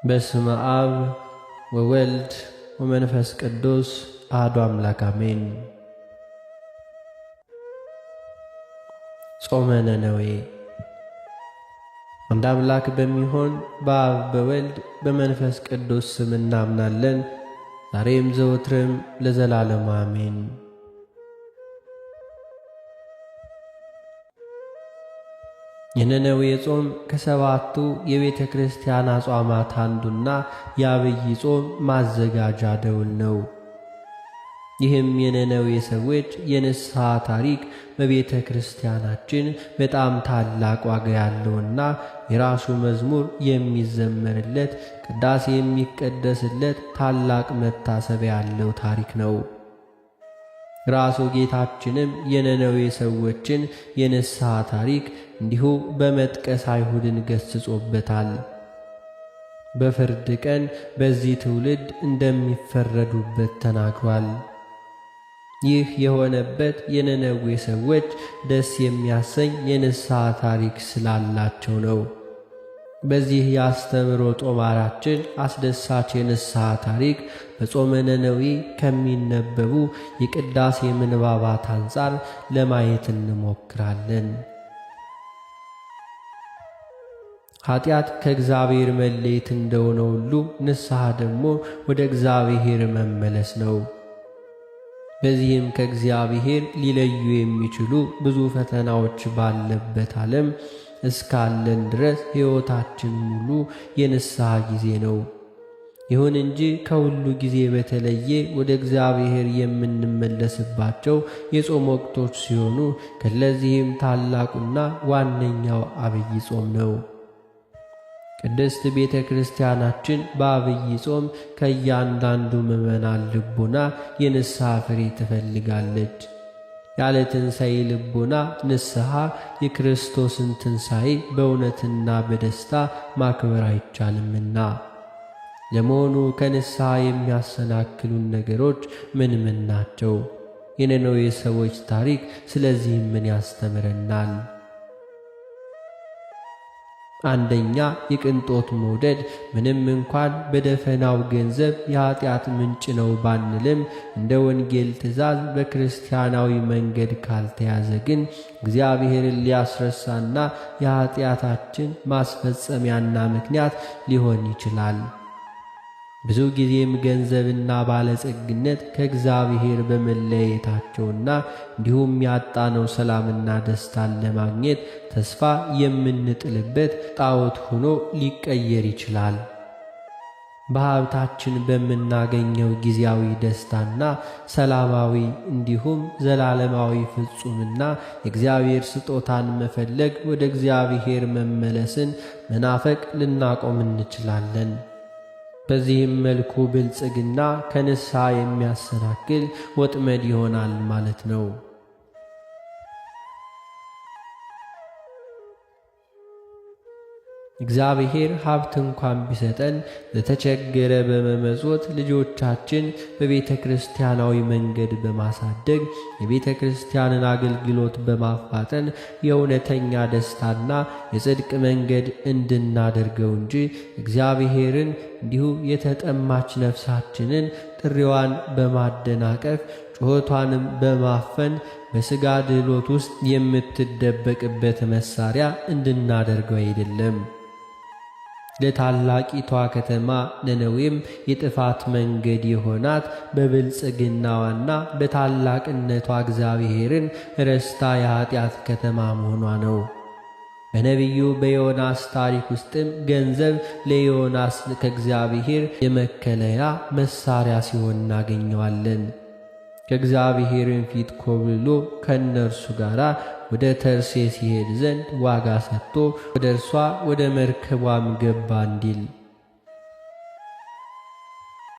በስመ አብ ወወልድ ወመንፈስ ቅዱስ አሐዱ አምላክ አሜን። ጾመ ነነዌ። አንድ አምላክ በሚሆን በአብ በወልድ በመንፈስ ቅዱስ ስም እናምናለን፣ ዛሬም ዘወትርም ለዘላለሙ አሜን። የነነዌ ጾም ከሰባቱ የቤተ ክርስቲያን አጽዋማት አንዱና የአብይ ጾም ማዘጋጃ ደውል ነው። ይህም የነነዌ ሰዎች የንስሐ ታሪክ በቤተ ክርስቲያናችን በጣም ታላቅ ዋጋ ያለውና የራሱ መዝሙር የሚዘመርለት፣ ቅዳሴ የሚቀደስለት ታላቅ መታሰቢያ ያለው ታሪክ ነው። ራሱ ጌታችንም የነነዌ ሰዎችን የንስሐ ታሪክ እንዲሁ በመጥቀስ አይሁድን ገስጾበታል። በፍርድ ቀን በዚህ ትውልድ እንደሚፈረዱበት ተናግሯል። ይህ የሆነበት የነነዌ ሰዎች ደስ የሚያሰኝ የንስሐ ታሪክ ስላላቸው ነው። በዚህ የአስተምህሮ ጦማራችን አስደሳች የንስሐ ታሪክ በጾመ ነነዌ ከሚነበቡ የቅዳሴ ምንባባት አንጻር ለማየት እንሞክራለን። ኃጢአት ከእግዚአብሔር መለየት እንደሆነ ሁሉ ንስሐ ደግሞ ወደ እግዚአብሔር መመለስ ነው። በዚህም ከእግዚአብሔር ሊለዩ የሚችሉ ብዙ ፈተናዎች ባለበት ዓለም እስካለን ድረስ ሕይወታችን ሙሉ የንስሐ ጊዜ ነው። ይሁን እንጂ ከሁሉ ጊዜ በተለየ ወደ እግዚአብሔር የምንመለስባቸው የጾም ወቅቶች ሲሆኑ ከለዚህም ታላቁና ዋነኛው አብይ ጾም ነው። ቅድስት ቤተ ክርስቲያናችን በአብይ ጾም ከእያንዳንዱ ምዕመናን ልቦና የንስሐ ፍሬ ትፈልጋለች። ያለ ትንሣኤ ልቦና ንስሐ የክርስቶስን ትንሣኤ በእውነትና በደስታ ማክበር አይቻልምና። ለመሆኑ ከንስሐ የሚያሰናክሉን ነገሮች ምን ምን ናቸው? የነነዌ ሰዎች ታሪክ ስለዚህ ምን ያስተምረናል? አንደኛ፣ የቅንጦት መውደድ። ምንም እንኳን በደፈናው ገንዘብ የኃጢአት ምንጭ ነው ባንልም እንደ ወንጌል ትእዛዝ በክርስቲያናዊ መንገድ ካልተያዘ ግን እግዚአብሔርን ሊያስረሳና የኃጢአታችን ማስፈጸሚያና ምክንያት ሊሆን ይችላል። ብዙ ጊዜም ገንዘብና ባለጸግነት ከእግዚአብሔር በመለየታቸውና እንዲሁም ያጣነው ሰላምና ደስታን ለማግኘት ተስፋ የምንጥልበት ጣዖት ሆኖ ሊቀየር ይችላል። በሀብታችን በምናገኘው ጊዜያዊ ደስታና ሰላማዊ እንዲሁም ዘላለማዊ ፍጹምና የእግዚአብሔር ስጦታን መፈለግ ወደ እግዚአብሔር መመለስን መናፈቅ ልናቆም እንችላለን። በዚህም መልኩ ብልጽግና ከንስሐ የሚያሰናክል ወጥመድ ይሆናል ማለት ነው። እግዚአብሔር ሀብት እንኳን ቢሰጠን ለተቸገረ በመመጽወት ልጆቻችን በቤተ ክርስቲያናዊ መንገድ በማሳደግ የቤተ ክርስቲያንን አገልግሎት በማፋጠን የእውነተኛ ደስታና የጽድቅ መንገድ እንድናደርገው እንጂ እግዚአብሔርን እንዲሁ የተጠማች ነፍሳችንን ጥሪዋን በማደናቀፍ ጩኸቷንም በማፈን በሥጋ ድሎት ውስጥ የምትደበቅበት መሳሪያ እንድናደርገው አይደለም። ለታላቂቷ ከተማ ነነዌም የጥፋት መንገድ የሆናት በብልጽግናዋና በታላቅነቷ እግዚአብሔርን ረስታ የኃጢአት ከተማ መሆኗ ነው። በነቢዩ በዮናስ ታሪክ ውስጥም ገንዘብ ለዮናስ ከእግዚአብሔር የመከለያ መሳሪያ ሲሆን እናገኘዋለን። ከእግዚአብሔርን ፊት ኮብልሎ ከእነርሱ ጋር ወደ ተርሴስ ይሄድ ዘንድ ዋጋ ሰጥቶ ወደ እርሷ ወደ መርከቧም ገባ እንዲል።